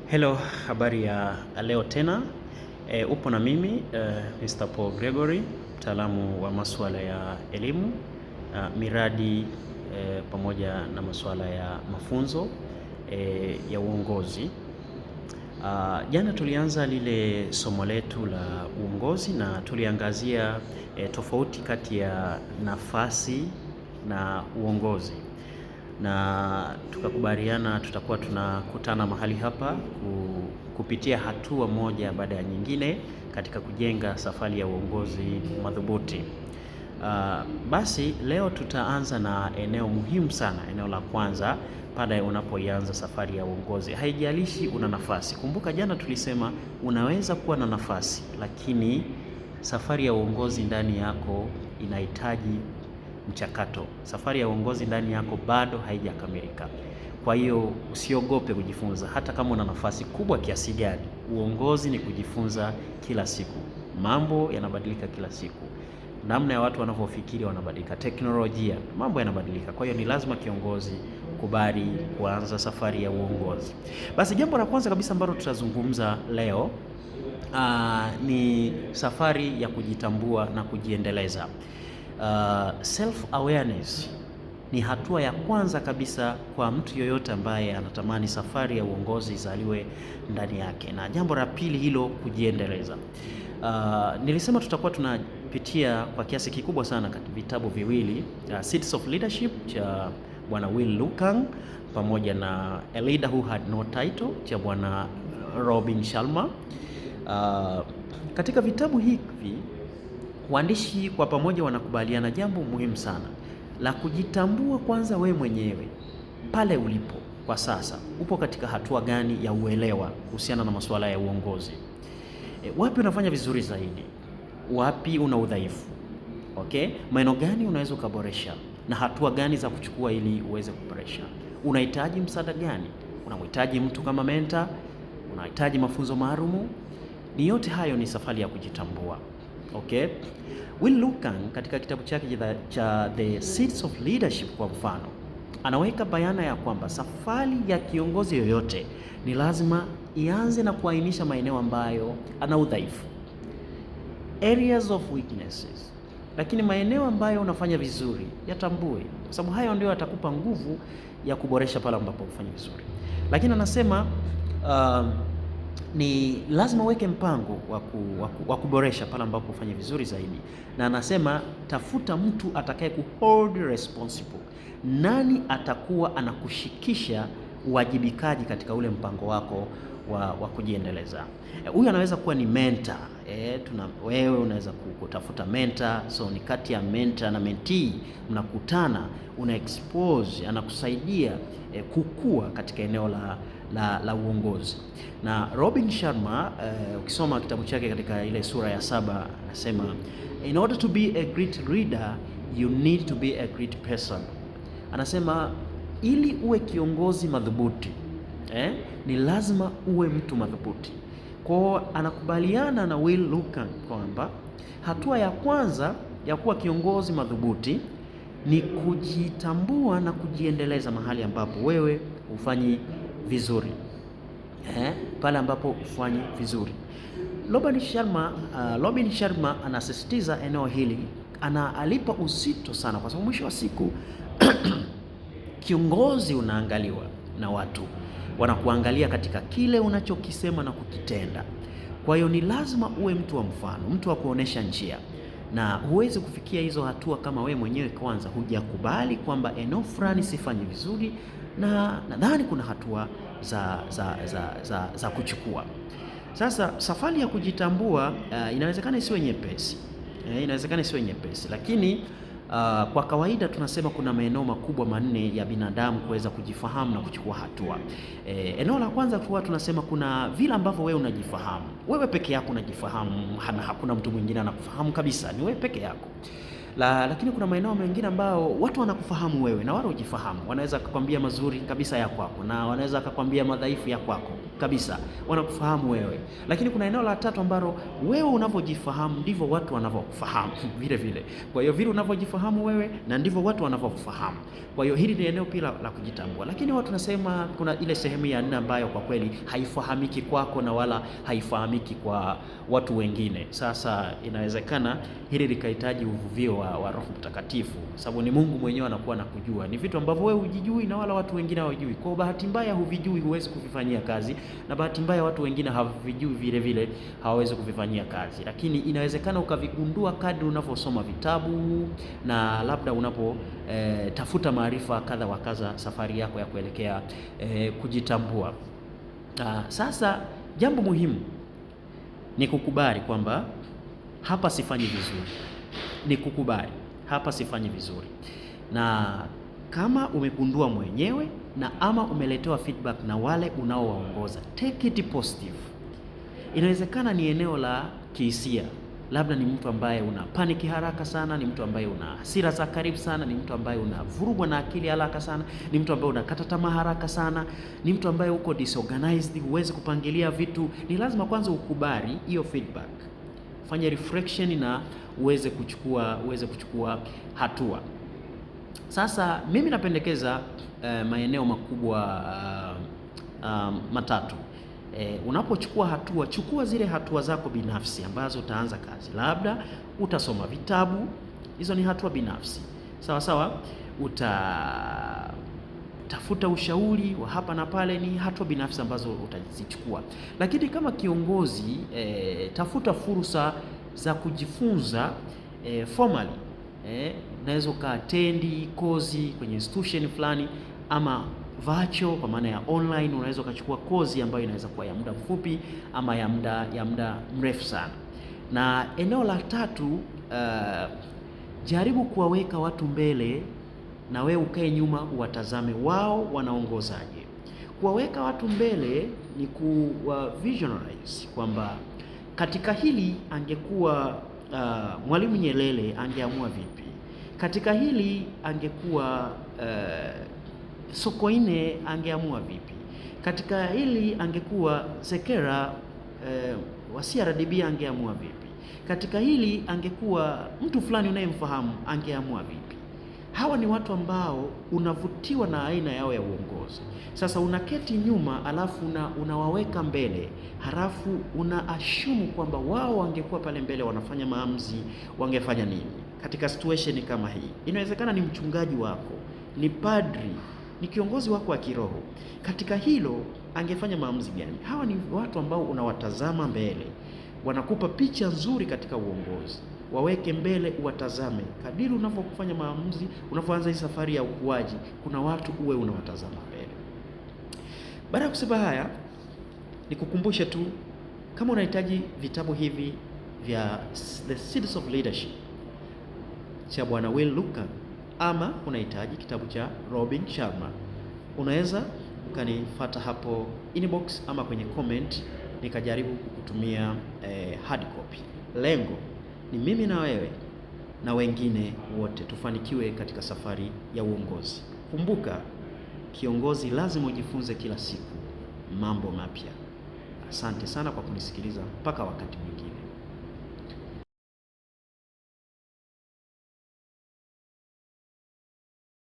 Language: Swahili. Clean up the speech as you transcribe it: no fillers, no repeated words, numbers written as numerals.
Hello, habari ya leo tena. Upo na mimi Mr. Paul Gregory, mtaalamu wa masuala ya elimu, miradi pamoja na masuala ya mafunzo ya uongozi. Jana tulianza lile somo letu la uongozi na tuliangazia tofauti kati ya nafasi na uongozi na tukakubaliana tutakuwa tunakutana mahali hapa kupitia hatua moja baada ya nyingine katika kujenga safari ya uongozi madhubuti. Basi leo tutaanza na eneo muhimu sana, eneo la kwanza pale unapoianza safari ya uongozi. Haijalishi una nafasi. Kumbuka jana tulisema unaweza kuwa na nafasi, lakini safari ya uongozi ndani yako inahitaji mchakato. Safari ya uongozi ndani yako bado haijakamilika. Kwa hiyo usiogope kujifunza, hata kama una nafasi kubwa kiasi gani. Uongozi ni kujifunza kila siku, mambo yanabadilika kila siku, namna ya watu wanavyofikiri wanabadilika, teknolojia, mambo yanabadilika. Kwa hiyo ni lazima kiongozi kubali kuanza safari ya uongozi. Basi jambo la kwanza kabisa ambalo tutazungumza leo ni safari ya kujitambua na kujiendeleza. Self awareness ni hatua ya kwanza kabisa kwa mtu yoyote ambaye anatamani safari ya uongozi izaliwe ndani yake, na jambo la pili hilo, kujiendeleza. Nilisema tutakuwa tunapitia kwa kiasi kikubwa sana katika vitabu viwili, Seeds of Leadership cha Bwana Will Lukang pamoja na A Leader Who Had No Title cha Bwana Robin Sharma. Katika vitabu hivi waandishi kwa pamoja wanakubaliana jambo muhimu sana la kujitambua kwanza we mwenyewe pale ulipo kwa sasa, upo katika hatua gani ya uelewa kuhusiana na masuala ya uongozi? Wapi unafanya vizuri zaidi? Wapi una udhaifu? Okay, maeneo gani unaweza ukaboresha na hatua gani za kuchukua ili uweze kuboresha? Unahitaji msaada gani? Unamhitaji mtu kama mentor? Unahitaji mafunzo maalumu? Ni yote hayo ni safari ya kujitambua. Okay? Will Lukang katika kitabu chake cha The Seeds of Leadership kwa mfano, anaweka bayana ya kwamba safari ya kiongozi yoyote ni lazima ianze na kuainisha maeneo ambayo ana udhaifu, areas of weaknesses, lakini maeneo ambayo unafanya vizuri yatambue, kwa sababu hayo ndio yatakupa nguvu ya kuboresha pale ambapo ufanye vizuri. Lakini anasema ni lazima uweke mpango wa kuboresha pale ambapo ufanye vizuri zaidi, na anasema tafuta mtu atakaye ku hold responsible. Nani atakuwa anakushikisha uwajibikaji katika ule mpango wako wa kujiendeleza? Huyu anaweza kuwa ni mentor. Wewe unaweza kutafuta mentor, so ni kati ya mentor na mentee mnakutana, una expose, anakusaidia kukua katika eneo la uongozi. Na Robin Sharma ukisoma kitabu chake katika ile sura ya 7 anasema in order to be a great leader you need to be a great person. Anasema ili uwe kiongozi madhubuti ni lazima uwe mtu madhubuti. Kwa anakubaliana na Will Lukang kwamba hatua ya kwanza ya kuwa kiongozi madhubuti ni kujitambua na kujiendeleza mahali ambapo wewe hufanyi vizuri. Pale ambapo hufanyi vizuri. Robin Sharma anasisitiza eneo hili, anaalipa uzito sana kwa sababu mwisho wa siku kiongozi unaangaliwa na watu, wanakuangalia katika kile unachokisema na kukitenda. Kwa hiyo ni lazima uwe mtu wa mfano, mtu wa kuonesha njia, na huwezi kufikia hizo hatua kama we mwenyewe kwanza hujakubali kwamba eneo fulani sifanyi vizuri, na nadhani kuna hatua za kuchukua. Sasa safari ya kujitambua inawezekana isiwe nyepesi. Inawezekana isiwe nyepesi, lakini kwa kawaida tunasema kuna maeneo makubwa manne ya binadamu kuweza kujifahamu na kuchukua hatua. Eneo la kwanza kwa tunasema kuna vile ambavyo wewe unajifahamu. Wewe peke yako unajifahamu, hakuna mtu mwingine anakufahamu kabisa, ni wewe peke yako. Lakini kuna maeneo mengine ambao watu wanakufahamu wewe na wala hujifahamu. Wanaweza kukwambia mazuri kabisa ya kwako na wanaweza kukwambia madhaifu ya kwako. kabisa, wanakufahamu wewe. Lakini kuna eneo la tatu ambalo wewe unavyojifahamu ndivyo watu wanavyokufahamu vile vile. Kwa hiyo vile unavyojifahamu wewe na ndivyo watu wanavyokufahamu. Kwa hiyo hili ni eneo pia la kujitambua. Lakini watu nasema kuna ile sehemu ya nne ambayo kwa kweli haifahamiki kwako na wala haifahamiki kwa watu wengine. Sasa inawezekana hili likahitaji uvuvio wa Roho Mtakatifu, sababu ni Mungu mwenyewe anakuwa anakujua. Ni vitu ambavyo wewe hujijui na wala watu wengine hawajui. Kwa bahati mbaya huvijui, huwezi kuvifanyia kazi, na bahati mbaya watu wengine hawavijui vile vile, hawawezi kuvifanyia kazi. Lakini inawezekana ukavigundua kadri unavyosoma vitabu na labda unapo tafuta maarifa kadha wa kadha, safari yako ya kuelekea kujitambua. Sasa jambo muhimu ni kukubali kwamba hapa sifanyi vizuri, ni kukubali hapa sifanyi vizuri, na kama umegundua mwenyewe na ama umeletewa feedback na wale unaowaongoza, take it positive. Inawezekana ni eneo la kihisia, labda ni mtu ambaye una paniki haraka sana, ni mtu ambaye una hasira za karibu sana, ni mtu ambaye unavurugwa na akili haraka sana, ni mtu ambaye unakata tamaa haraka sana, ni mtu ambaye uko disorganized, huwezi kupangilia vitu. Ni lazima kwanza ukubali hiyo feedback, fanya reflection na uweze kuchukua hatua. Sasa mimi napendekeza maeneo makubwa matatu. Unapochukua hatua, chukua zile hatua zako binafsi ambazo utaanza kazi. Labda utasoma vitabu, hizo ni hatua binafsi. Sawa sawa, utatafuta ushauri wa hapa na pale, ni hatua binafsi ambazo utazichukua. Lakini kama kiongozi, tafuta fursa za kujifunza formally. Unaweza ukaatendi kozi kwenye institution fulani ama virtual kwa maana ya online, unaweza ukachukua kozi ambayo inaweza kuwa ya muda mfupi ama ya muda mrefu sana. Na eneo la tatu, jaribu kuwaweka watu mbele na wewe ukae nyuma uwatazame wao wanaongozaje. Kuwaweka watu mbele ni kuwa visionarize kwamba katika hili angekuwa Mwalimu Nyerere angeamua vipi? Katika hili angekuwa Sokoine angeamua vipi? Katika hili angekuwa Sekera wa CRDB angeamua vipi? Katika hili angekuwa mtu fulani unayemfahamu angeamua vipi? Hawa ni watu ambao unavutiwa na aina yao ya uongozi. Sasa unaketi nyuma alafu unawaweka mbele, halafu unaashumu kwamba wao wangekuwa pale mbele wanafanya maamuzi, wangefanya nini katika situation kama hii. Inawezekana ni mchungaji wako, ni padri, ni kiongozi wako wa kiroho. Katika hilo angefanya maamuzi gani? Hawa ni watu ambao unawatazama mbele, wanakupa picha nzuri katika uongozi. Waweke mbele, uwatazame. Kadiri unavyofanya maamuzi, unapoanza hii safari ya ukuaji, kuna watu uwe unawatazama mbele. Baada ya kusema haya, nikukumbushe tu kama unahitaji vitabu hivi vya The Seeds of Leadership cha Bwana Will Luca ama unahitaji kitabu cha Robin Sharma, unaweza ukanifuata hapo inbox ama kwenye comment nikajaribu kukutumia hard copy. Lengo ni mimi na wewe na wengine wote tufanikiwe katika safari ya uongozi. Kumbuka, kiongozi lazima ujifunze kila siku mambo mapya. Asante sana kwa kunisikiliza mpaka wakati mwingine.